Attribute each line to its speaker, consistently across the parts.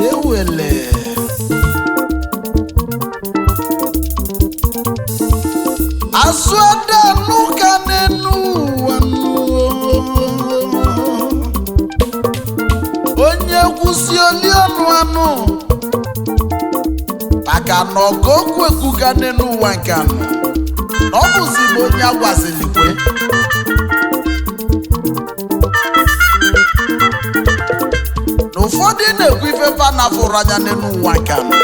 Speaker 1: Ewele azụ ada n'ụka n'enu ụwa nụ. Onye kwụsị oli ọnụ anụ maka na ọgụ okwu ekwuga n'enu ụwa nke anụ na ọ bụzi bụ onye agwazilikwe na ụfọdụ na-ekwu ife fa na-afụrụ anya n'enu ụwa nke anụ.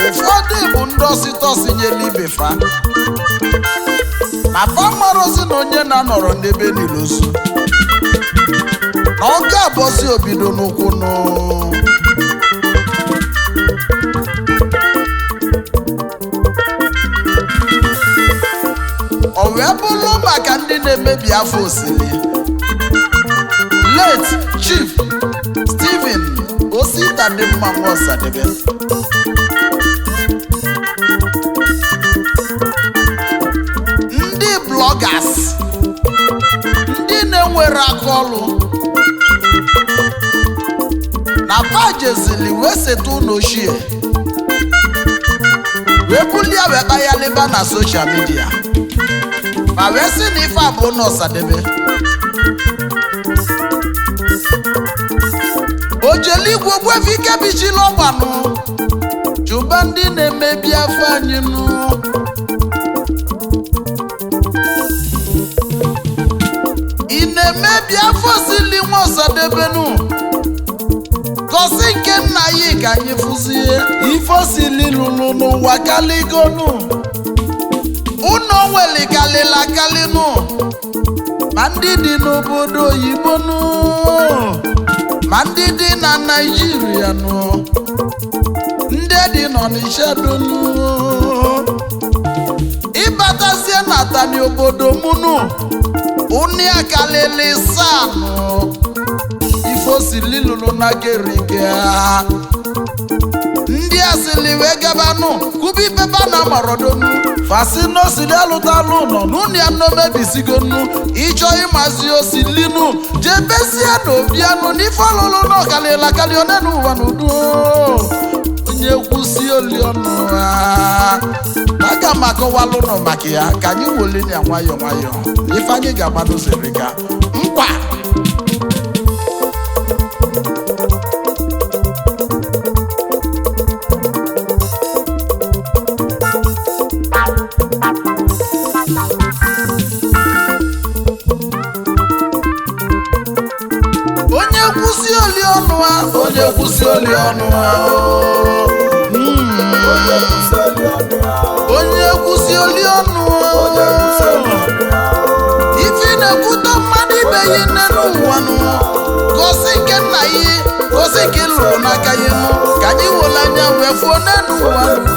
Speaker 1: Ụfọdụ bụ ndị ọsịtọsị nyere ibe fa na fa marozi na onye na-anọrọ n'ebe niile ozu na ọ ga-abọzi obido n'ụkwụ nụ. O wee bụrụ maka ndị na-emebi afọ osili late Chief Stephen Osita dị mma Nwaosadebe, ndị bloggers, ndị na-enwere aka ọlụ na pajezili wee seta ụlọ ochie wee bulie wee kpayalịba na social media ma wee sị na ife a bụ ụlọ Osadebe. Ojeligwe ogbuefi ike bichila ọgbanụ chụba ndị na-emebi afọ anyị nụ. Ị na-emebi afọ osili nwa Osadebenu, gosi nke nna ya ka anyị fụzie ife osili lụrụ n'ụwa kaligonu ụnọ nwere kalịla kalịnụ ma ndị dị n'obodo oyibo nụ ma ndị dị na Naịjirịa nụ ndị dị n'Ọnịsha donu. Ịbatazie na tani obodo mụnụ ụnị akalịlị sanụ ife osili lụrụ na kerike ndị asịlị wee gabanụ kubi pepa na amarodonu fasi n'osili alụtalụ nọ n'ụnụ ya nọ mebisigonu ịchọ ịmazi osilinu jebezie na obianụ n'ife ọlụlụ na ọkalịla kalị one n'ụwa n'udo. Onye kwụsị oli ọnụ ha aga m akọwalụ nọ maka ya ka anyị wole ya nwayọọ nwayọọ ife anyị ga-agbadoziri ka mkpa. Onye kwụsị oli ọnụ ha, onye kwụsị oli ọnụ ha, onye kwụsị oli ọnụ ha. Ife na-ekwute mmadụ ibe ya nne n'ụwa nụ gosi nke nna ya, gosi nke ị lụrụ n'aka ya nụ ka anyị were anya wee fụọ n'enu ụwa nụ.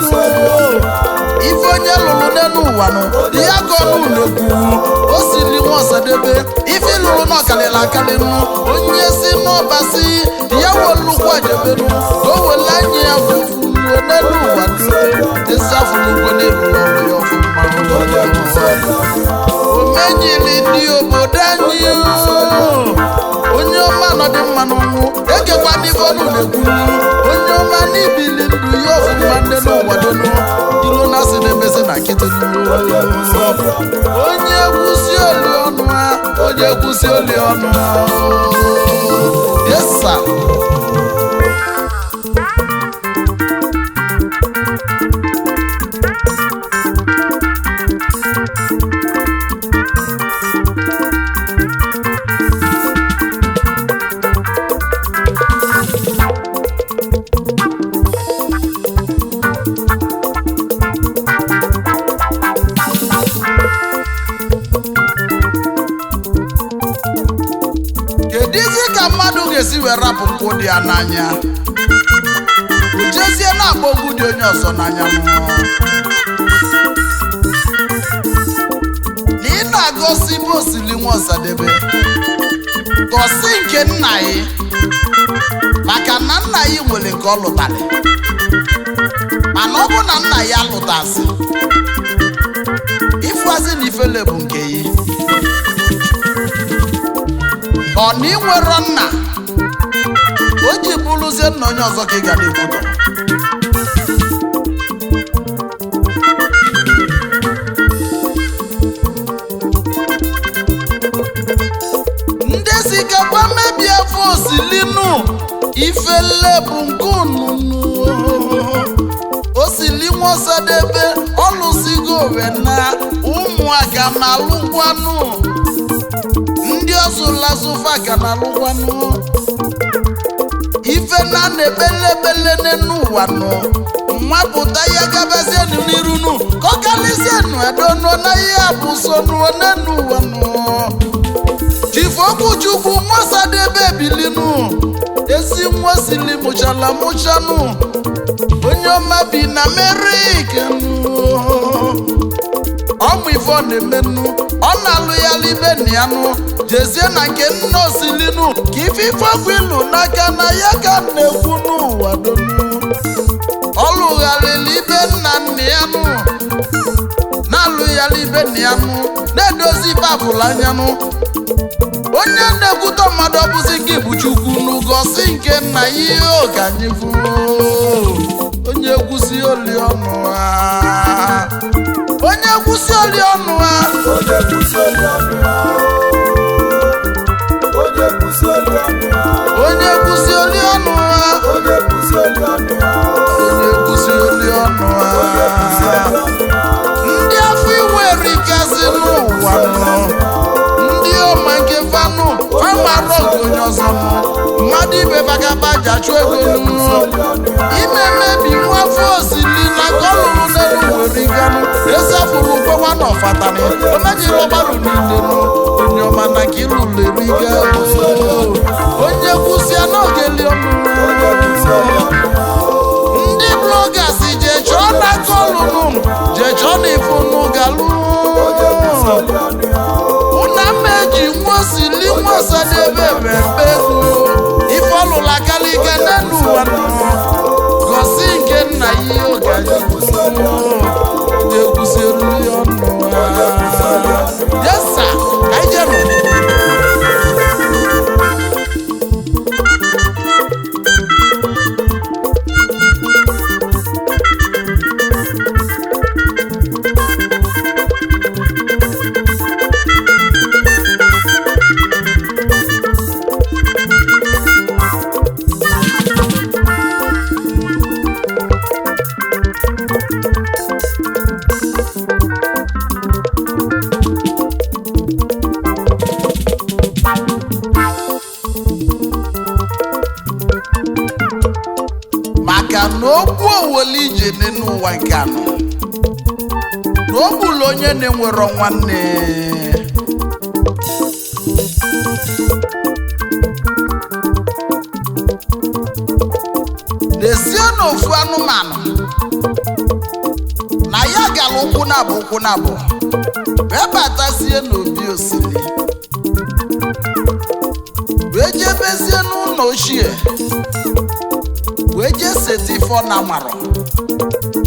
Speaker 1: Ife onye lụrụ n'enu ụwa nụ ya ka ọnụ na-ekwu o siri nwa Osadebe ife lụrụ n'ọkalịla akalị nụ onye si n'ọbasi ya welukwu ajebenu ka o were anya ya fufuo n'enu ụwa nụ ezafụlugwo n'elu ọrụ ya ọfụma. Omenyiri ndị obodo anyị onye ọma nọ dị mma n'ọnwụ ekekwa n'ife ọnụ na-ekwu onye ọma n'ibili ndụ ya ọfụma nne n'ụwa donu ilu na asị na-emezi na nkịtị. Onye kwụsị oli ọnụ ha, onye kwụsị oli ọnụ ha. Yes sir. Kedizi ka mmadụ ga-esi wee rapụ nkwụ dị ya n'anya ujezie na-akpọ ogwu dị onye ọzọ n'anya mmụọ na ị na-agọsi bụ osili nwa Osadebe gọsi nke nna ya maka na nna ya nwere nke ọ lụtarị mana ọ bụ na nna ya lụtasị ịfụazị na ifele bụ nke ya. Ọ na ị nwero nna o ji bụrụzie nna onye ọzọ ka ị ga na-ekwutọ. Ndị si gakwa mebie afọ osilinu ifele bụ nke ununu osili nwaosadebe ọlụsigo wena ụmụaka na-alụkwanụ ndị ọzụlazụfa ka na-alụkwanụ ife na na-ebelebele n'ụwa nụ mmapụta ya gabazienu n'irunu ka ọ kalịzienu edonu na ihe bụ sonu n'ụwa nụ. Chief Okwuchukwu nwasadebe ebilinu ezi nwa osili mụchala mụchanụ onye ọma bi na Amerịka nụ. Ọmụ ife ọ na-emenụ ọ na-alụ ya libe na ya nụ jezie na nke nne osilinu ka ife ife ọgwụ ilu n'aka na ya ka na-ekwu n'ụwa donu. Ọ lụgharịrị ibe nna nna ya nụ na-alụ ya libe nna ya nụ na-edozi ife abụla anya nụ. Onye na-ekwutọ mmadụ ọbụzi gị bụ Chukwu n'ụgọsi nke nna ya ihe oge anyị fụ. Onye kwụsị oli ọnụ ha, onye kwụsị oli ọnụ ha,
Speaker 2: Onye kwụsị oli ọnụ ha, onye kwụsị oli ọnụ ha,
Speaker 1: onye kwụsị oli ọnụ ha,
Speaker 2: onye kwụsị oli ọnụ ha,
Speaker 1: onye kwụsị oli ọnụ
Speaker 2: onye kwụsị
Speaker 1: ha.
Speaker 2: oli ọnụ ha,
Speaker 1: Ndị afọ iwerikasị n'ụwa nọ, ndị ọma nke fanụ famarọ nke onye ọzọ nụ mmadụ ibe bakaba ji achụ ego nụ ime mmebi nwa afọ osili na nke ọ lụrụ n'elu were ganụ esefuru kwewa na ọfatani omejiri ọgbarụ niile nụ onye ọma na nke ịlụlụ eriga onye kwụsịa n'oge li ọnụ. Ndị blogas jee chọọ na aka ọlụnụ jee chọọ na ifunu galụ ụna mma eji nwa osili nwa osadebe mmemme ego ife ọlụla kalịga n'elu ụwa nụ gosi nke nna ya ihe oge anyị na-ekwusi eriri ọnụ. Yesa ka anyị jenụ. Maka na okwu owele ije n'ụwa nke anọ na o gburu onye na-enwero nwanne. N'ezie na ofu anụmanụ na ya gara ụkwụ na-abụ ụkwụ na-abụ wee batazie n'obi osili wee jebezie n'ụlọ ochie wee jee seti ife ọ na marọ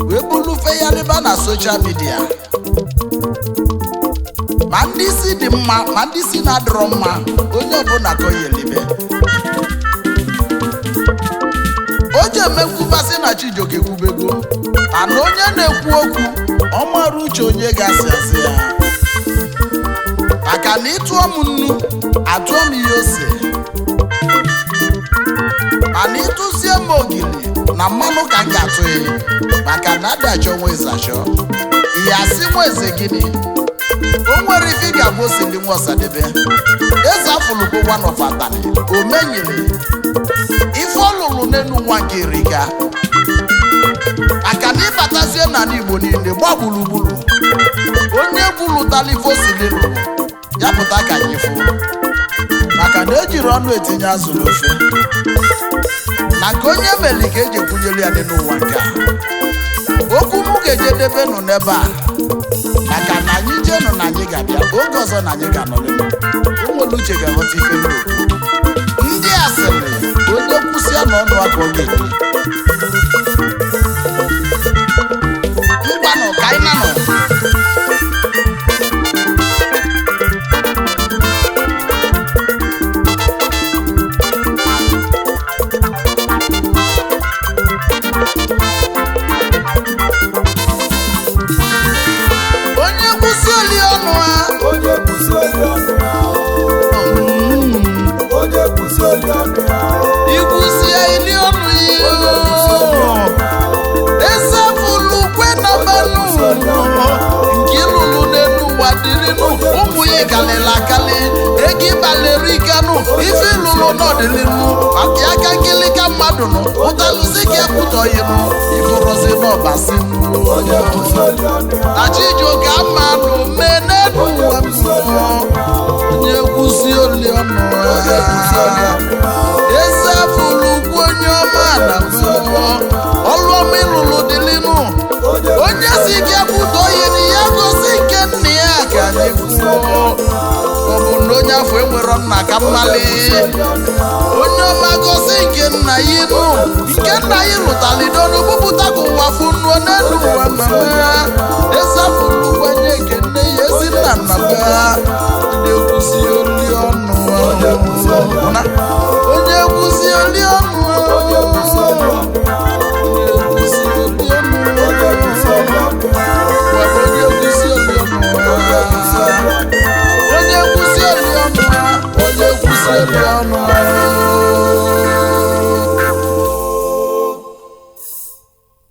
Speaker 1: wee bulu feyariba na soshal midia ma ndị isi dị mma ma ndị isi na-adịrọ mma onye ọbụla ka o yelibe o ji emekwubasị na Chijioke ekwubego mana onye na-ekwu okwu ọ mara uche onye ga-asị asị ya maka na ịtụọ m nnu atụọ m ihe ose mana ịtụzie m ogili na mmanụ ka m ga-atụ ya maka na adachọ nwa eze achọ ihe asị nwa eze gịnị o nwere ife ị ga-agwa osili nwa ọsadebe eze afụlụkpo one of atani o menyere ife ọlụlụ n'elu nwa nke erika maka na ịbatazie n'ala Igbo niile gba gburugburu onye gwulutala ife osili lụrụ ya pụta ka anyị fụ maka na ejiri ọnụ etinye azụ n'ofe na nke onye mere ka eji ekwunyere ya dị n'ụwa nke a. Okwu m ga-eje debe nụ n'ebe a maka na anyị jenụ na anyị ga-abịa oge ọzọ na anyị ga-anọrịrị o nwere uche ga-aghọta ife m na-ekwu. Ndị a sịrị onye kwụsịa n'ọnụ aka ọ ga-eri ngwanụ ka anyị nanụ. ụwa dịrịnụ. Ụmụ ya kalịla akali, ego ịbalịrị ikenụ, ife ịlụlụ n'ọdịlịnụ maka aka nkilika mmadụ nụ ụtalụzi ka ekwutọghịnụ ifụrụzi n'ọbasi.
Speaker 2: Onye kwụsị oli ọnụ ya.
Speaker 1: Na Chijioke ama nụ mee n'elu ụwa mmụọ, onye kwụsị oli ọnụ ya. Eze afụlụ ugwu, onye ọma na mmụọ, ọlụ ọma ịlụlụ dịlịnụ. Onye si ike kwutọ yiri ya, gosi nke nna ya ka anyị kwuo. Ọ bụ na onye afọ enwero nna ka mmali. Onye ọma, gosi nke nna ya ịnụ, nke nna ya lụtalidonu bupụta ka ụwa fụnuo n'elu ụwa. Mama eze afụlụ ugwu, anyị ekene ya. Ezi nna nna ba ndị kwụsị oli ọnụ.